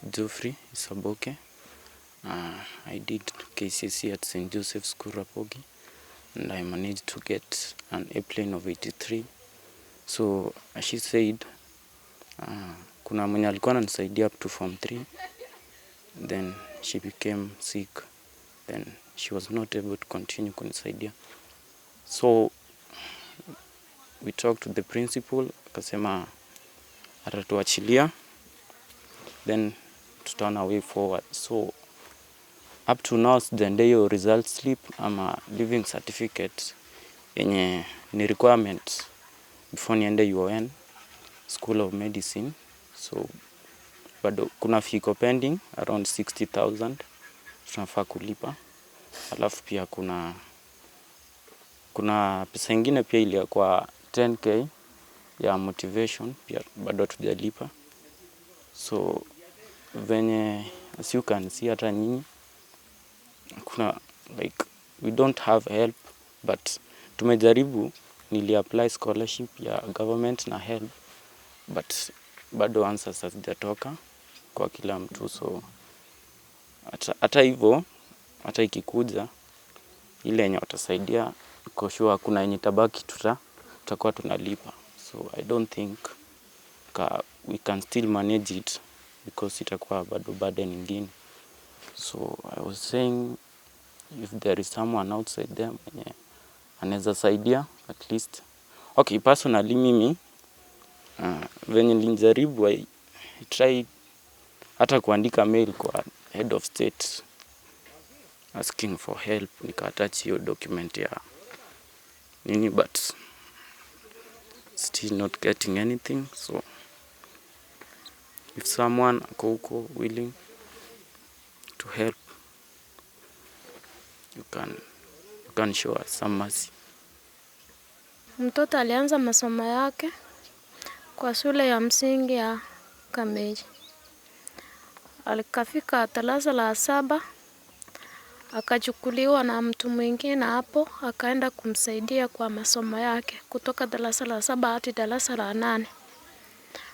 Geoffrey Isaboke. I did KCSE at St. Joseph School Rapogi, and I managed to get an A plane of 83. So as she said, kuna mwenye alikuwa ananisaidia up to form 3, then she became sick, then she was not able to continue kunisaidia. So we talked to the principal, akasema atatuachilia, then tutaona way forward. So up to now sijaendea hiyo result slip ama living certificate yenye ni requirement before niende UoN School of Medicine. So bado kuna fee iko pending around 60,000 tunafaa kulipa. Alafu pia kuna pesa ingine pia ilikuwa 10k ya motivation pia bado hatujalipa. So venye as you can see hata nyinyi kuna like we don't have help, but tumejaribu. Nili apply scholarship ya government na help, but bado answers hazijatoka kwa kila mtu. So hata hivyo, hata ikikuja ile yenye watasaidia, kwa sure kuna yenye itabaki tutakuwa tunalipa. So I don't think we can still manage it because itakuwa bado burden nyingine. So I was saying if there is someone outside there mwenye anaweza saidia at least. Okay, personally mimi venye nilijaribu, I tried hata kuandika mail kwa head of state asking for help, nika attach hiyo document ya nini, but still not getting anything. So if someone ako huko willing to help, you can show us some mercy. Mtoto alianza masomo yake kwa shule ya msingi ya Kameji. Alikafika darasa la 7, akachukuliwa na mtu mwingine hapo, akaenda kumsaidia kwa masomo yake kutoka darasa la 7 hadi darasa la 8.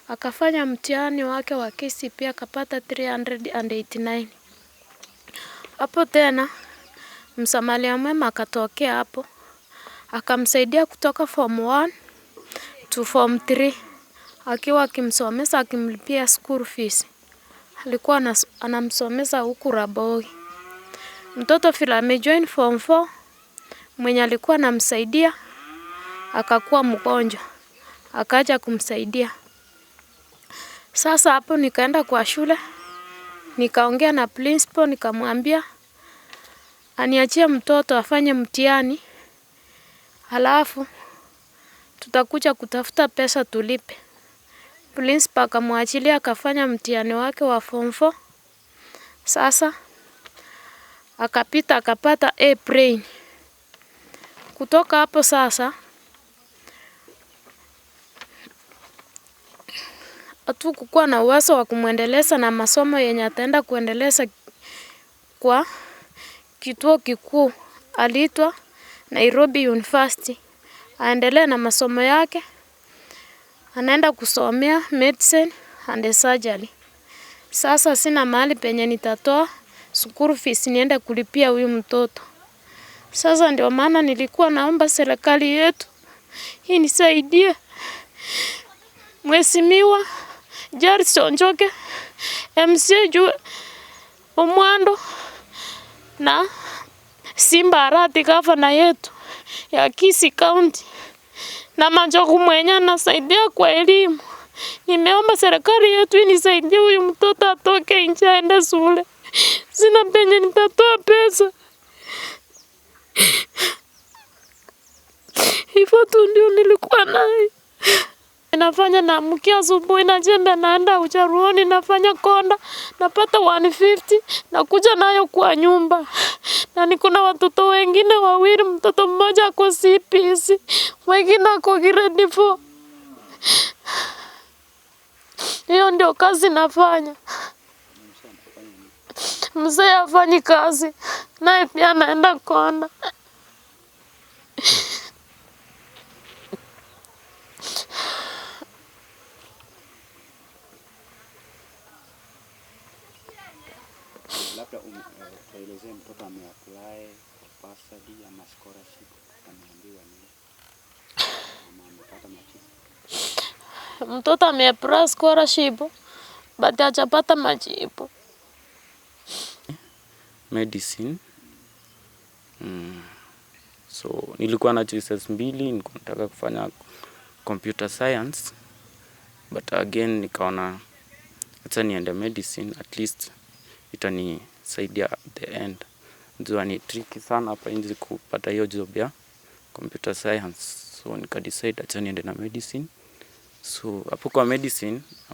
Akafanya mtihani wake wa KCPE akapata 389. Hapo tena msamaria mwema akatokea hapo, akamsaidia kutoka form 1 to form 3, akiwa akimsomesha akimlipia school fees. Alikuwa anamsomesha huku Rabogi. Mtoto vile amejoin form 4, mwenye alikuwa anamsaidia akakuwa mgonjwa, akaja kumsaidia. Sasa hapo nikaenda kwa shule, nikaongea na principal, nikamwambia aniachie mtoto afanye mtihani, halafu tutakuja kutafuta pesa tulipe. Principal akamwachilia akafanya mtihani wake wa form 4. Sasa akapita akapata A plain. Kutoka hapo sasa hatukukuwa na uwezo wa kumwendeleza na masomo yenye ataenda kuendeleza kwa kituo kikuu. Aliitwa Nairobi University aendelee na masomo yake, anaenda kusomea medicine and surgery. Sasa sina mahali penye nitatoa school fees niende kulipia huyu mtoto. Sasa ndio maana nilikuwa naomba serikali yetu inisaidie. Mheshimiwa Jackson Njoke, MCA Jue Omwando na Simba Arati gavana yetu ya Kisii County na Machogu mwenye anasaidia kwa elimu. Nimeomba serikali yetu inisaidie huyu mtoto atoke nje aende shule. Sina penye nitatoa pesa. Hivyo tu ndio nilikuwa nayo. Nafanya naamkia asubuhi na jembe naenda ucharuoni nafanya konda napata 150 nakuja nayo kwa nyumba. Na niko na watoto wengine wawili, mtoto mmoja ako CPC, mwingine ako grade 4. Hiyo ndio kazi nafanya. Mzee hafanyi kazi, naye pia anaenda konda. Labda tuelezee mtoto ameapply kwa bursary ama scholarship, ameambiwa nini ama amepata majibu? Mtoto ameapply scholarship but hajapata majibu. Medicine. So nilikuwa na choices mbili, nilikuwa nataka kufanya computer science, but again nikaona acha niende medicine, at least itanisaidia at the end. Jua ni tricky sana hapa nje kupata hiyo job ya computer science, so nikadecide acha niende na medicine. So hapo kwa medicine